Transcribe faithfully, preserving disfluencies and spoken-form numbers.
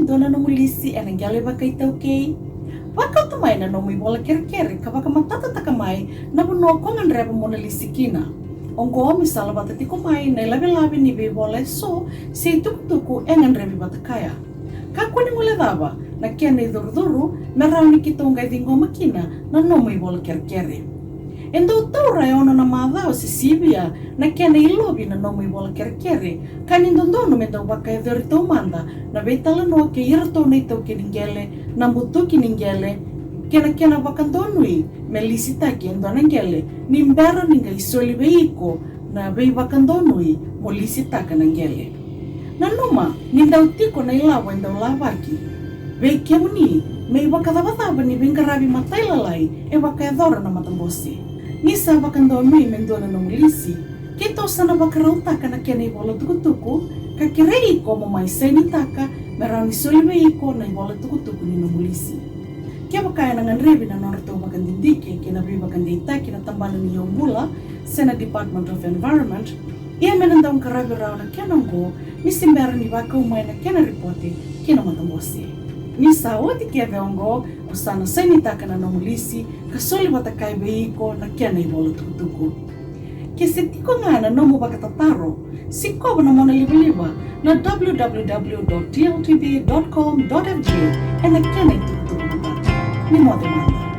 dua na nomu lisi ena qele vakaitaukei? Vakauta mai na nomu ivola kerekere ka vakamatatataka mai na vanua ko gadreva mo na lisi kina. Oqo me salavata tiko mai na ilavelave ni veivola eso se itukutuku e gadrevi vata kaya. Kakua ni guilecava na kena icurucuru me rawa ni keitou qai ciqoma kina na nomu ivola kerekere. E dau taura e ono na macawa se sivia na kena ilovi na nomu ivola kerekere, ka ni dodonu me dau vakayacori taumada na veitalanoa kei iratou na itaukei ni qele, na butuki ni qele, kei na kena vakadonui me lisitaki e dua na qele ni bera ni qai soli vei iko na veivakadonui mo lisitaka na qele. Nanuma ni dau tiko na ilavo e dau lavaki vei kemuni me ivakacavacava ni veiqaravi matailalai e vakayacora na matabose. Ni sa vakadonui me dua na nomu lisi, keitou sa na vakarautaka na kena ivola tukutuku ka kerei iko mo mai sainitaka me rawa ni soli vei iko na ivola tukutuku ni nomu lisi. Kevaka ena gadrevi na nodratou vakadidike kei na veivakadeitaki na tabana ni yaubula se na Department of Environment, ia me na dau qaravi rawa na kena oqo ni se bera ni vakau mai na kena ripote ki na matabose. Ni sa oti kece oqo, o sa na sainitaka na nomu lisi ka soli vata kaya vei iko na kena ivola tukutuku. Ke se tiko ga na nomu vakatataro, sikova na mona livaliva na w w w dot t l t b dot com dot f g ena kena itukutuku matata. Ni moce mada.